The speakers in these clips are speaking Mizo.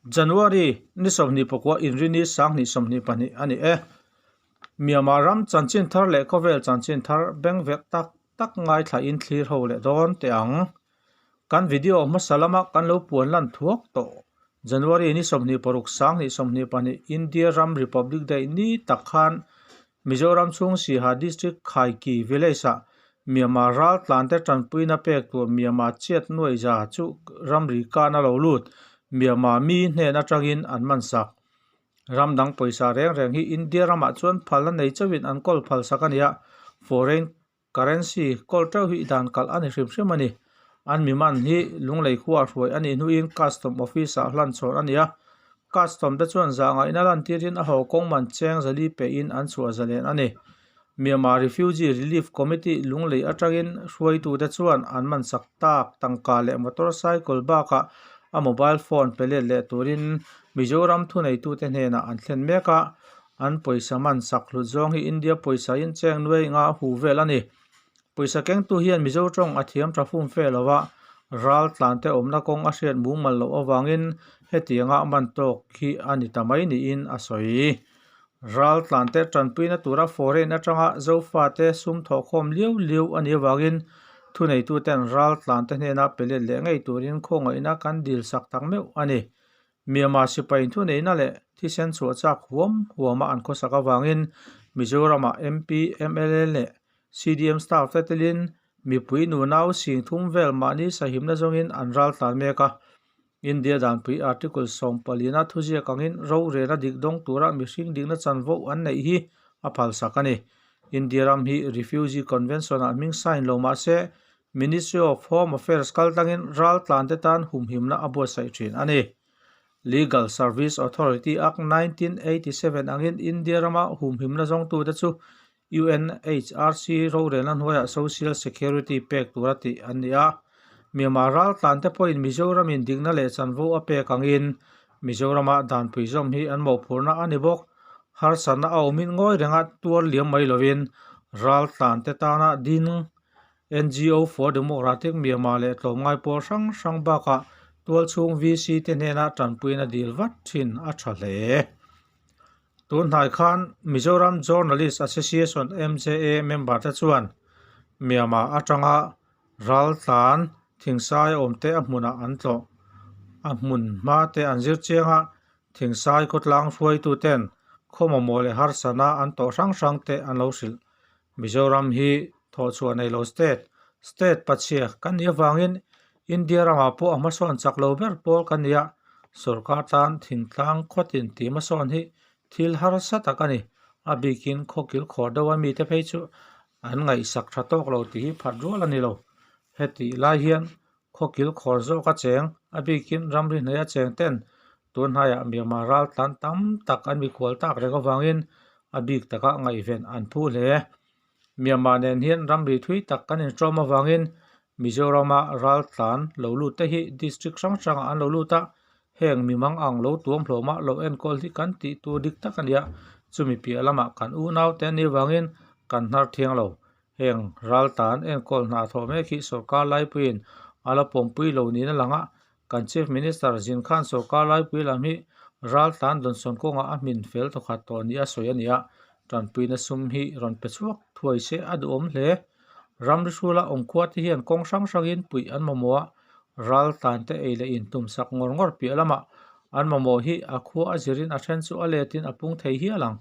January ni 24 Inrini 2022 a ni e. Myanmar ram chanchin thar leh khawvel chanchin thar bengvek tak tak ngaithla in thlir ho leh dawn teh ang. Kan video hmasa lama kan lo puan lan thuak tawh January ni 26 2022 India ram Republic Day ni tak khan Mizoram chhung Siaha District Khaiki Village-ah Myanmar raltlante tanpuina pek tur Myanmar chiat nuai za chu ramri kan a lo lut Myanmar mi hnen atangin an man sak. Ram dang pawisa reng reng hi India ramah chuan phalna nei chauhin an kawl phal sak a ni a, foreign currency kawl teuh hi dan kalh a ni hrim hrim a ni. An mi man hi Lunglei khua hruai a nih hnuin Custom Office-ah hlan chhawn a ni a, Custom te chuan zah ngaihna lantirin a haw kawng man cheng zali pehin an chhuah zalen a ni. Myanmar Refugee Relief Committee Lunglei atangin hruaitute chuan an man sak tak tangka leh motorcycle bakah a mobile phone pe let leh turin Mizoram thuneitute hnenah an thlen mek a, an pawisa man sak hlut zawng hi India pawisa in cheng nuai nga hu vel a ni. Pawisa kengtu hian Mizo tawng a thiam tha fum fe lo a, ral tlante awmna kawng a hriat mumal loh avangin hetianga man tawk hi a ni ta mai niin a sawi. Ral tlante tanpuina tura foreign atanga Zofate sum thawhkhawm liau liau a nih avangin thuneituten ral tlante hnena pe let leh ngei turin khawngaihna kan dil sak tak meuh a ni. Myanmar sipai thuneihna leh thisen chhuah chak huam huama an khawsak avangin Mizoramah MP, mla leh CDM staff te telin mipui nunau sing thum vel mahni sahimna zawngin an ral tlan mek a. India danpui Article 14 a thuziak angin rorelna dik dawng tura mihring dikna chanvo an neih hi a phalsak a ni. India ram hi Refugee Convention-ah hming sign lo mah se Ministry of Home Affairs kal tlangin ral tlante tan humhimna a buatsaih thin a ni. Legal Service Authority Act 1987 angin India rama humhimna zawngtute chu UNHRC rorelna hnuaiah Social Security pek tura tih an ni a. Myanmar ral tlante pawhin Mizoramin dikna leh chanvo a pek angin Mizorama danpui zawm hi an mawhphurhna a ni bawk. Harsatna a awmin ngawi renga tuar liam mai lovin ral tlante tana ding NGO for Democratic Myanmar leh tlawmngai pawl hrang hrang bakah tualchhung VC te hnena tanpuina dil vat thin a tha hle. Tun hnai khan Mizoram Journalist Association, MJA, member te chuan Myanmar atanga raltlan thingsai awmte a hmunah an tlawh. A hmun hma te an zir chiang a, thingsai khawtlang hruaitu ten khaw mamawh leh harsana an tawh hrang hrang te an lo hrilh. Mizoram hi thawhchhuah nei lo state, state pachhia kan nih avangin India ramah pawh a hmasawn chak lo ber pawl kan ni a, sorkar tan thingtlang khawtin tih hmasawn hi thil harsa tak a ni. A bikin khawkil khawr deuh a mite phei chu an ngaihsak tha tawk lo tih hi phat rual a ni lo. Hetih lai hian khawkil khawr zawk a cheng, a bikin ramri hnaih a cheng ten tun hnaiah Myanmar ral tlan tam tak an mikhual tak reng avangin a bik taka ngaihven an phu hle. Myanmar nen hian ramri thui tak kan inṭawm avangin Mizorama ral tlan lo lut te hi district hrang hrangah an lo lut a, heng mimang ang lo tuam hlawma lo enkawl hi kan tih tur dik tak a ni a, chumi piah lamah kan unau te anih avangin kan hnar thiang lo. Heng ral tan enkawl hna thawh mek hi sorkar laipuiin a la pawmpui lo niin a lang a, kan Chief Minister Zin Khan sorkar laipui lam hi ral tan dawnsawn kawngah a hmin fel thawkhat tawh nia sawi a ni a, tanpuina sum hi rawn pe chhuak thuai se a duhawm hle. Ramri hrula awmkhua te hian kawng hrang hrangin puih an mamawh a, ral tan te ei leh in tumsak ngawr ngawr piah lamah an mamawh hi a khua a zirin a then chu a letin a pung thei hial ang.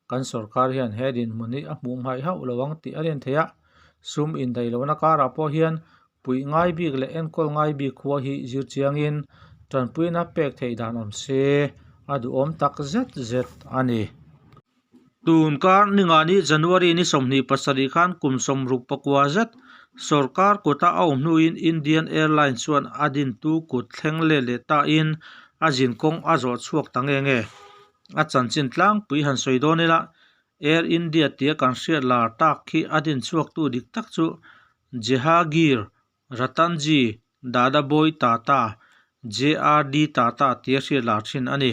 Kan sorkar hian he dinhmun hi a hmuh hmaih hauh lo ang tih a rin theih a, sum indaih lohna karah pawh hian puih ngai bik leh enkawl ngai bik khua hi zir chiangin tanpuina pek theih dan awm se a duhawm tak zet zet a ni. Tun kar ningani January ni 27 khan kum 64 zet sorkar kuta a awm hnuin Indian Airlines chuan a dintu kut thleng let leh tain a zinkawng a zawh chhuak ta nge nge. A chanchin tlangpui han sawi dawn ila, Air India tia kan hriat lar tak khi a din chhuaktu dik tak chu Jehangir Ratanji Dadabhai Tata, JRD Tata tia hriat lar thin a ni.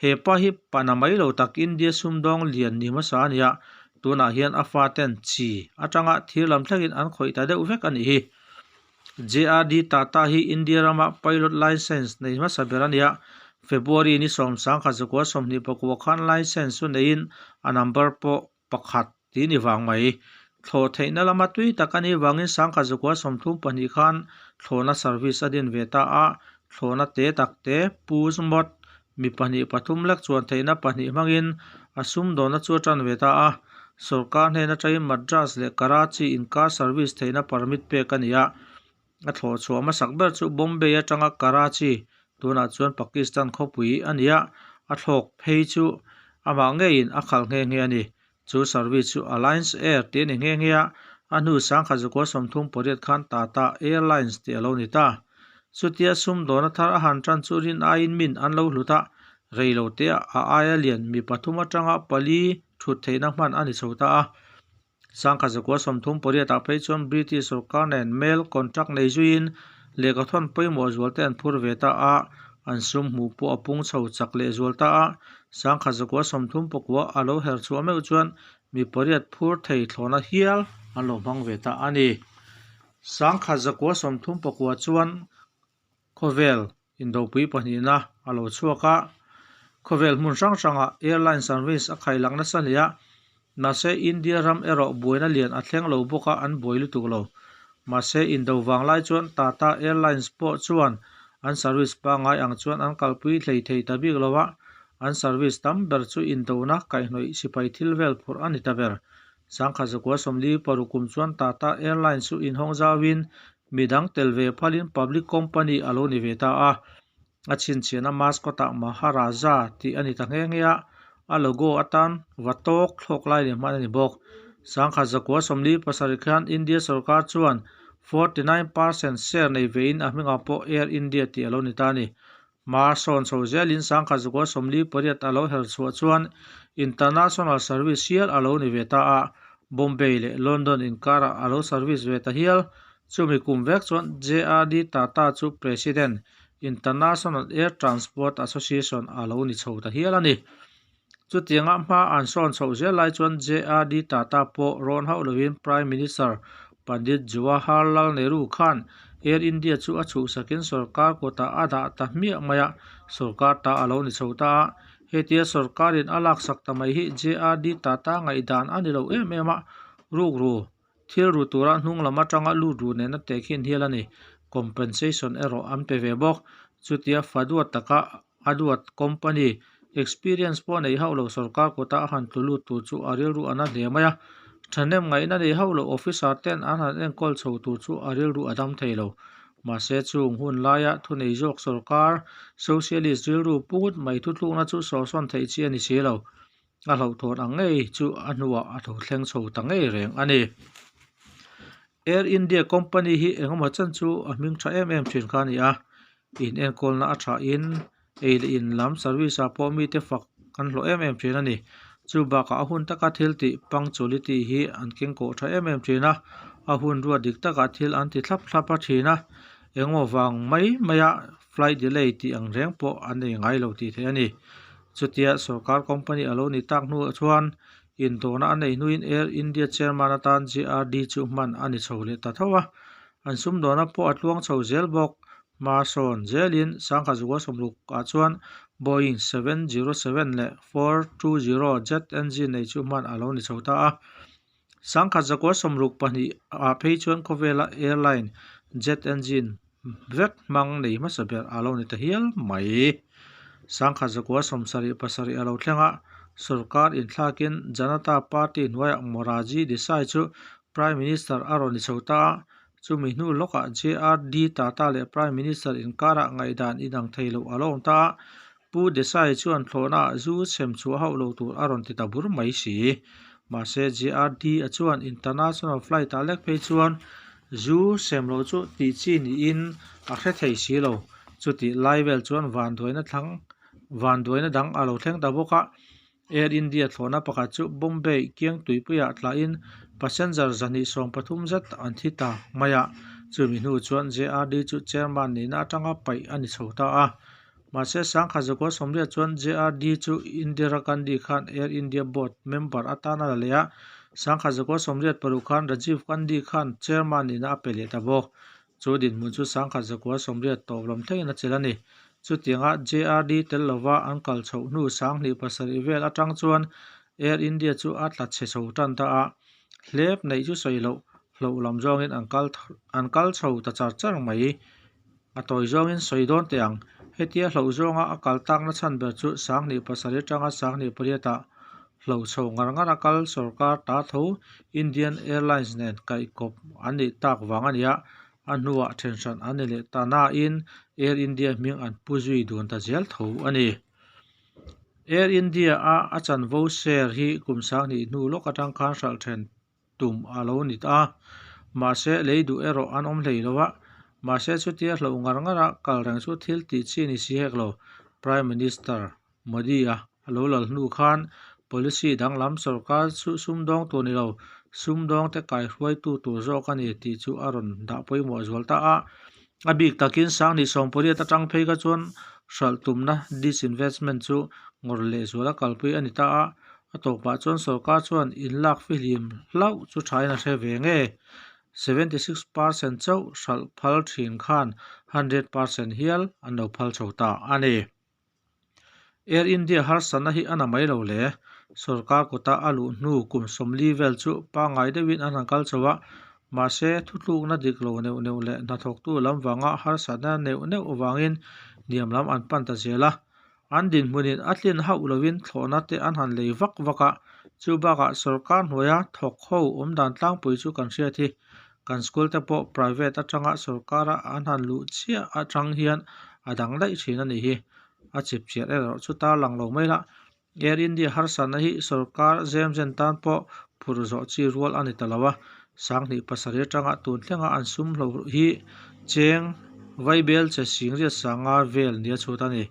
He pa hi pana mai lo tak India sumdawng lian ni hmasa a ni a, tunah hian a faten chi atanga thir lam thlengin an khawih ta deuh vek a nih hi. JRD Tata hi India rama pilot license nei hmasa ber a ni a, February ni 10,929 khan licence chu neiin a number pawh pakhat tih ni vang mai. Thlawh theihna lama tui tak a nih vangin 1932 khan thlawhna service a din ve ta a, thlawhna te tak te pu zmawt mi pahnih pathum lek chuan theihna pahnih hmangin a sumdawnna chu a tan ve ta a. Sorkar hnen atangin Madras leh Karachi inkar service theihna permit pek a ni a. A thlawh chhuah hmasak ber chu Bombay atanga Karachi, tunah chuan Pakistan khawpui a ni a, a thlawk phei chu amah ngeiin a khalh nghe nghe a ni. Chu service chu Alliance Air tih a ni nghe nghe a, a hnu 1938 khan Tata Airlines tih a lo ni ta. Chutia sumdawna thar a han tan chu rin aiin min an lo hlut a, rei lo teah a aia lian mi pathum atanga pali thut theihna hman a ni chho ta a. 1938 ah phei chuan British sorkar nen mail contract nei zuiin lehkhathawn pawimawh zual te an phur ve ta a, an sum hmuh pawh a pung chho chak leh zual ta a. 1939 a lo her chhuah meuh chuan mi pariat phur thei thlawhna hial an lo hmang ve ta a ni. 1939 chuan Khawvel indopui pahnihna a lo chhuak a, khawvel hmun hrang hrangah airline service a khailak nasa hle a, mahse India ram erawh buaina lian a thleng lo bawk a, an buai lutuk lo. Mahse indo vang lai chuan Tata Airlines pawh chuan an service pangngai ang chuan an kalpui hlei thei ta bik lo a, an service tam ber chu indona kaihhnawih sipai thil vel phurh a ni ta ber. 1945 kum chuan Tata Airlines chu inhawng zauhin Midang tel ve phalin public company a lo ni ve ta a, a chhinchhiahna mascot-ah Maharaja tih a ni ta nghe nghe a, a logo atan va tawk thlawk lai leh hman a ni bawk. 1947 khian India sorkar chuan 49% share nei vein a hmingah pawh Air India tih a lo ni ta a ni. Hma sawn chho zelin 1948 a lo her chhuah chuan international service hial a lo ni ve ta a, Bombay leh London inkarah a lo service ve ta hial. Chumi kum vek chuan JRD Tata chu President, International Air Transport Association a lo ni chho ta hial a ni. Chutianga hma an sawn chhoh zel lai chuan JRD Tata pawh rawn hauh lovin Prime Minister Pandit Jawaharlal Nehru khan Air India chu a chhuhsakin sorkar kutah a dah ta hmiah mai a, sorkar ta a lo ni chho ta a. Hetia sorkarin a laksak ta mai hi JRD Tata ngaihdan a ni lo em em a, rukru Thil ru tura hnung lam atanga lut ru nena tehkhin hial a ni. Compensation erawh an pe ve bawk. Chutia fa duat taka a duat company experience pawh nei hauh lo sorkar kawta a han tlu lut tur chu a rilru a na hle mai a. Thahnem ngaihna nei hauh lo officer ten an han enkawl chho tur chu a rilru a dam thei lo. Mahse chung hun laia thunei zawk sorkar socialist rilru pungut mai thuthlukna chu sawhsawn theih chi a ni si lo. A hlauhthawn ang ngei chu a hnuah a tho thleng chho ta ngei reng a ni. Air India company hi engemaw chan chu a hming tha em em thin kha a ni a, in enkawlna a thain ei leh in lam service ah pawh mite fak an hlawh em em thin a ni. Chu bakah a hun taka thil tih punctuality hi an keng kawh tha em em thin a, a hun ruat dik takah thil an ti thlap thlap a thin a, engemaw vang mai maia flight delay tih ang reng pawh an nei ngai lo tih theih a ni. Chutia sorkar company a lo ni tak hnuah chuan indawhna a neih hnuin Air India chairman atan JRD chu hman a ni chho leh ta tho a. An sumdawhna pawh a tluang chho zel bawk. Hma sawn zelin 1960 ah chuan Boeing 707 leh 420 jet engine nei chu hman a lo ni chho ta a. 1962 ah phei chuan khawvela airline jet engine vek hmang nei hmasa ber a lo ni ta hial mai. 1977 a lo thleng a, sorkar inthlakin Janata Party hnuaiah Morarji Desai chu Prime Minister a rawn ni chho ta a, chumi hnu lawkah JRD Tata leh Prime Minister inkarah ngaihdan inang thei loh a lo awm ta a, Pu Desai chuan thlawhnaah zu chhem chhuah hauh lo tur a rawn ti ta bur mai si. Mahse, JRD a chuan international flight ah lek phei chuan zu sem loh chu tih chi niin a hre thei si lo. Chutih lai vel chuan vanduaina thlang vanduaina dang a lo thleng ta bawk a. Air India thlawhna pakhat chu Bombay kiang tuipuiah tlahin passenger 230 zet an thi ta mai a. Chumi hnu chuan JRD chu chairman nihna atanga paih a ni chho ta a. Mahse, 1980 chuan JRD chu Indira Gandhi khan Air India Board member atan a la leh a, 1986 khan Rajiv Gandhi khan chairman nihna a pe leh ta bawk. Chu dinhmun chu 1980 tawp lam thlengin a chelh a ni. Chutianga JRD tel lova an kal chhoh hnu 2007 vel atang chuan Air India chu a tla chhe chho tan ta a, hlep neih chu sawi loh hloh lam zawngin an kal an kal chho ta char char mai. A tawi zawngin sawi dawn teh ang. Hetia hloh zawnga a kal takna chhan ber chu 2007 atanga 2008 ah hloh chho ngar ngar a kal sorkar ta tho Indian Airlines nen kaihkawp an nih tak vang a nia, a hnuah thenhran an ni leh ta nain Air India hming an pu zui dun ta zel tho a ni. Air India a a chanvo share hi kum 2000 hnu lawk atang khan hralh then tum a lo ni ta a, mahse lei duh erawh an awm hlei lo a, mahse chutia hloh ngar ngar a kal reng chu thil tih chi ni si hek lo, Prime Minister Modi-a a lo lal hnu khan policy danglam sorkar chu sumdawng tur ni lo, sumdawngte kaihruaitu tur zawk a ni tih chu a rawn dah pawimawh zual ta a. A bik takin 2018 atang phei kha chuan hralh tumna disinvestment chu ngawrh lehzual a kalpui a ni ta a, a tawpah chuan sorkar chuan inlak fihlim hlauh chu thain a hre ve nge. 76% chauh hralh phal thin khan 100% hial an lo phal chho ta a ni. Air India harsatna hi a na mai lo le. Sorkar kuta a luh hnu kum 40 vel chu pangngai deuhin an han kal chho a, mahse thutlukna dik lo neuh neuh leh hnathawktu lam vanga harsatna neuh neuh avangin hniam lam an pan ta zel a. An dinhmunin a tlin hauh lovin thlawhna te an han lei vak vak a, chu bakah sorkar hnuaia thawk ho awmdan tlangpui chu kan hriat hi. Kan school te pawh private atanga sorkara an han luh chiah atang hian a dang daih thin a nih hi. A chip chiah erawh chu tarlang lo mai la. Air India harsatna hi sorkar zem zen tan pawh phurh zawh chi rual a ni ta lo a. 2007 atanga tun thlenga an sum hlo hi cheng vaibel che singriat sanga vel nia chhut a ni.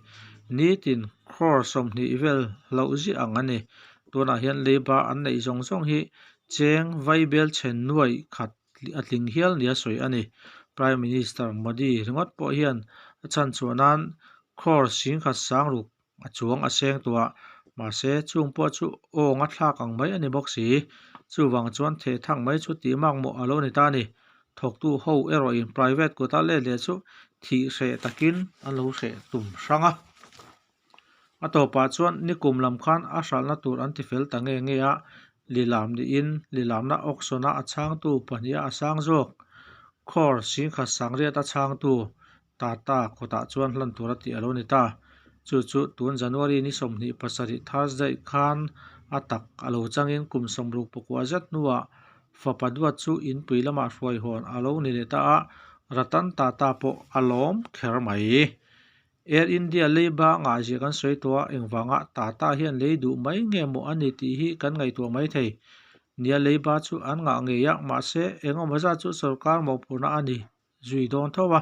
Nitin crore 20 vel hloh ziah ang a ni. Tunah hian leiba an neih zawng zawng hi cheng vaibel chhen nuai khat a tling hial nia sawi a ni. Prime Minister Modi ringawt pawh hian a chhan chhuah nan crore 10,000 sang ruk a chuang a seng tawh a, mahse chung pawh chu awng a thlak ang mai a ni bawk si. Chuvang chuan theh thang mai chu tih makmawh a lo ni ta a ni. Thawktu ho erawhin private kuta let leh chu thih hreh takin an lo hreh tum hrang a. A tawpah chuan nikum lam khan a hralhna tur an ti fel ta nge nge a, lilam niin lilamna auction-a a chhangtu pahniha a sang zawk. Crore 10,000 sangriat a chhangtu Tata kawtah chuan hlan tur a tih a lo ni ta. Chu chu tun January ni 27 Thursday khan a tak a lo changin kum 69 zet hnuah fapa duat chu inpui lamah hruaihawn a lo ni leh ta a, Ratan Tata pawh a lawm kher mai. Air India leiba ngahzia kan sawi tawh a, engvanga Tata hian lei duh mai nge maw a ni tih hi kan ngaihtuah mai thei. Nia leiba chu an ngah ngei a, mahse engemaw zat chu sorkar mawhphurhna a ni zui dawn tho a,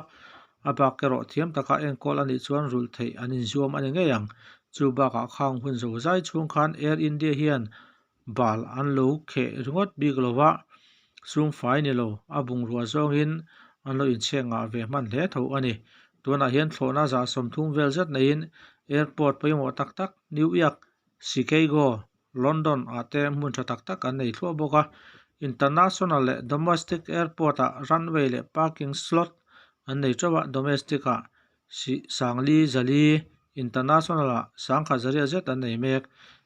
a bak erawh thiam taka enkawl a nih chuan rulh theih an inzuam a ni ngei ang. Chu bakah khang hun zo zai chhung khan Air India hian bal an lo kheh ringawt bik lo va, sumfai ni lo, a bungrua zawngin an lo inchhek ngah ve hman hle tho a ni. Tunah hian thlawhna 30 vel zet neiin airport pawimawh tak tak New York, Chicago, London ah te hmun tha tak tak an nei thluah bawk a. International leh domestic airport ah runway leh parking slot an nei teuh a, domestic ah 4,000 zali, international ah 1,000 zariat zet an nei mek.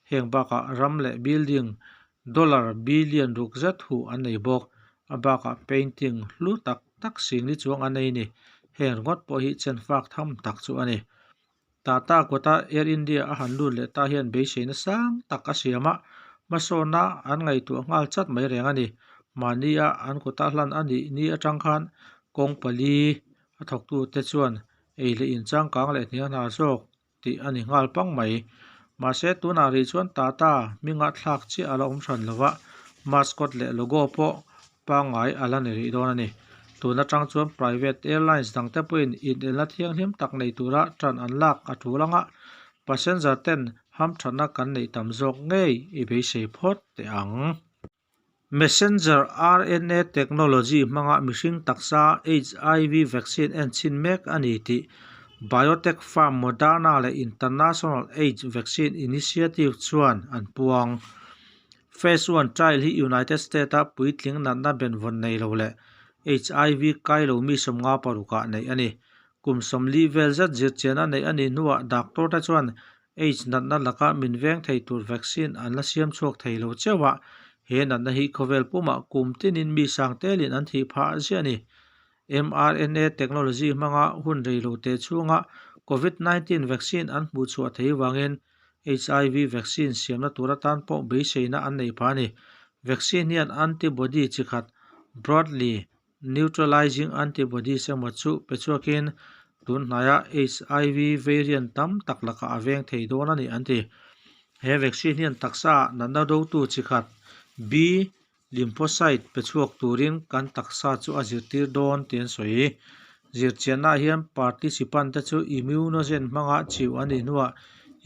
Heng bakah ram leh building dollar billion ruk zet huh an nei bawk. A bakah painting hlu tak tak 4,000 chuang an nei a ni. Heng ringawt pawh hi chenfak tham tak chu a ni. Tata kawta Air India a han lut leh ta hian beiseina sang tak a siam a, hmasawnna an ngaihtuah nghal chat mai reng a ni. Mahnia an kawta hlan a nih ni atang khan kawng pali a thawktute chuan ei leh inchangkang leh hniang hna zawk tih a ni nghal pang mai. Mahse tunah rih chuan Tata hminga thlak chiah a la awm hran lo va, mascot leh logo pawh pangngai a la ni rih dawn a ni. Tun atang chuan private airlines dangte pawhin inelna thianghlim tak nei tura tan an lak a tul anga passenger ten hamthatna kan neih tam zawk ngei i beisei phawt teh ang. Messenger RNA technology hmanga mihring taksa HIV vaccine en chhin mek a ni tih biotech firm Moderna leh International AIDS Vaccine Initiative chuan an puang. Phase one trial hi United States-a puitling natna benvawn nei lo leh HIV kai lo mi 56 ah neih a ni. Kum 40 vel zet zirchian a neih a nih hnuah doctor te chuan AIDS natna laka min veng thei tur vaccine an la siam chhuak thei lo cheuh a, he natna hi khawvel pumah kum tinin mi sang telin an thih phah ziah a ni. mRNA technology hmanga hun rei lo te chhunga Covid 19 vaccine an hmuh chhuah thei vangin HIV vaccine siamna tur atan pawh beiseina an nei phah a ni. Vaccine hian antibody chi khat broadly neutralizing antibodies emaw chu pe chhuakin tun hnaia HIV variant tam tak lakah a veng thei dawn a ni an ti. He vaccine hian taksa ah natna dotu chi khat B lymphocyte pe chhuak turin kan taksa chu a zirtir dawn tih an sawi. Zirchiannaah hian participant te chu immunogen hmanga chiu an nih hnuah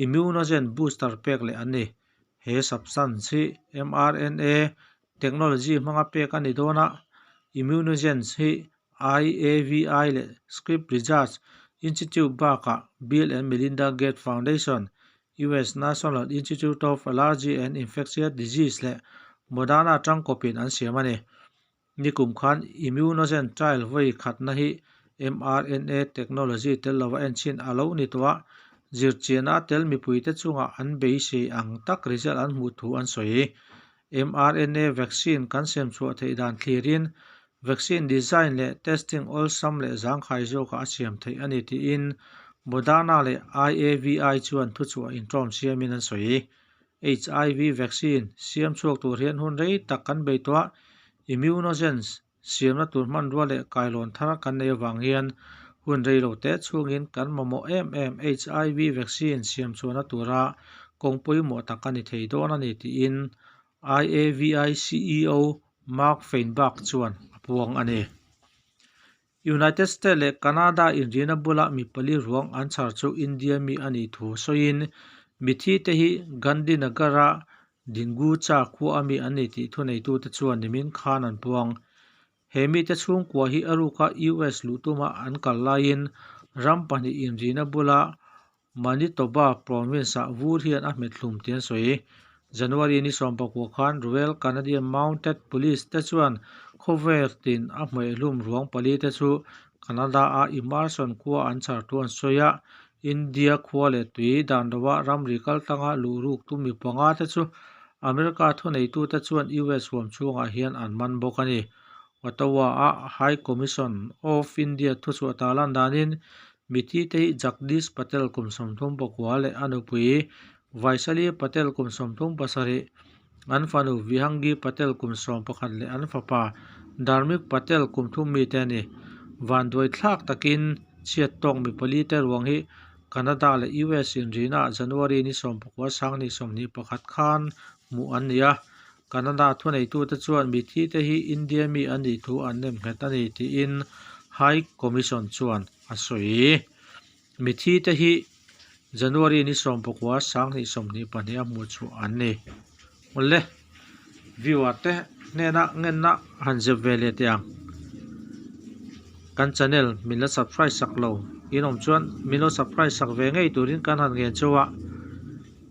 immunogen booster pek leh an ni. He substance hi mRNA technology hmanga pek a ni dawn a, immunogens hi IAVI leh Scripps Research Institute bakah Bill and Melinda Gates Foundation, US National Institute of Allergy and Infectious Disease leh Moderna tangkawpin an siam a ni. Nikum khan immunogen trial vawi khatna hi mRNA technology tel lova enchhin a lo ni tawh a, zirchianna tel mipuite chungah an beisei ang tak result an hmuh thu an sawi. mRNA vaccine kan siam chhuah theih dan thlirin vaccine design leh testing awlsam leh zangkhai zawkah a siam theih a ni tiin Moderna leh IAVI chuan thuchhuah inṭawm siamin an sawi. HIV vaccine siam chhuak tur hian hun rei tak kan bei tawh a, immunogens siamna tur hmanrua leh kailawn thar kan nei avang hian hun rei lo te chhungin kan mamawh em em HIV vaccine siam chhuahna tura kawng pawimawh tak a ni thei dawn a ni tiin IAVI CEO Mark Feinberg chuan a puang a ni. United States leh Canada inrina bula mi pali ruang an chhar chu India mi a nih thu sawiin mithi te hi Gandhinagar-a Dingucha khua a mi an ni tih thuneitute chuan nimin khan an puang. He mite chhungkua hi a ruka US luh tuma an kal laiin ram pahnih inrina bula Manitoba province-ah vur hian a hmet hlum tih an sawi. January ni 19 khan Royal Canadian Mounted Police te chuan khawvel tin a hmuihhlum ruang pali te chu Canada-a Emerson khua an chhar thu an sawi a. India khua leh tui dan loa ramri kaltlanga luh ruk tum mi panga te chu America thuneitute chuan US huam chhungah hian an man bawk a ni. Ottawa-a High Commission of India thuchhuah ta lan danin Mithi te hi Jagdish Patel kum 34 leh a nupui Vaishali Patel kum 37, an fanu Vihangi Patel kum 11 leh an fapa Dharmik Patel kum 3 mi te a ni. Vanduai thlak takin chhiat tawk mi pali te ruang hi Canada leh US inrina ah January ni 19 2021 khan hmuh an ni a. Canada thuneitute chuan mithi te hi India mi an nih thu an nemnghet a ni tiin High Commission chuan a sawi. Mithi te hi January ni 19 2022 a hmuh chhuah an ni. Awle, viewer te hnena ngenna han zep ve leh teh ang. Kan channel min la subscribe sak lo in awm chuan min lo subscribe sak ve ngei turin kan han ngen chauh a.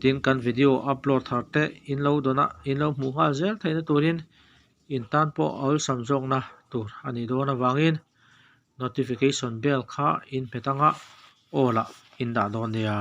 Tin kan video upload thar te in lo dawn a, in lo hmuh nghal zel theihna turin in tan pawh a awlsam zawkna tur a nih dawn avangin notification bell kha in hmet anga aw lah in dah dawn nia.